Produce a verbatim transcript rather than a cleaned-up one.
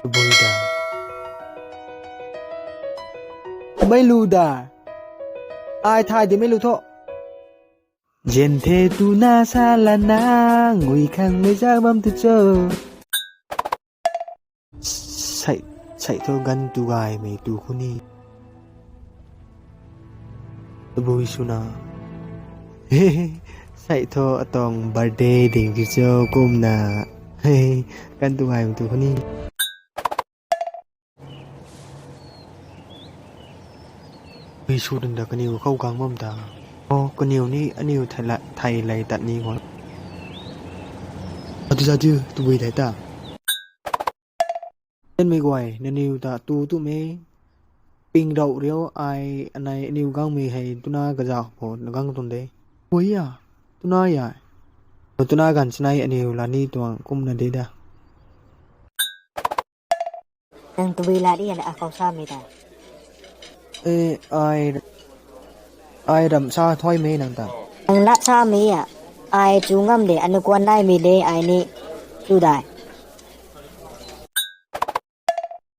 Tabui da. Mei lu da. Ai thay di mei lu tho. Zian the tuna sa lana, ngui khang mei zak bam tu cho. Sai, sai tho gan tu gaymei tu khou ni. Tabui swna. Sai tho atang birthday ding ki cho kumna. Gan tu gaymei tu khou ni. Tabui sw ding da kaniw khou gang bam ta. O, kaniw ni aniw thei la-, thei lei tat ni khou. Atu za tu, tabui thei ta. Tenmei guay, nangniw ta tu tu me. Ping rau riu ai anei aniw gangmei hei tuna kazauh khou na gang tuang de. Ui ya, tuna ya. Tuna ganv chanei aniw la ni tuang kumna de da. Nang tabui la di ana akhou samei ta. E, ai, ai ram sa thuaimei nang ta. Nang lat samei a. Ai chu ngam de, anu kuan naimei de, ai ni chu dai.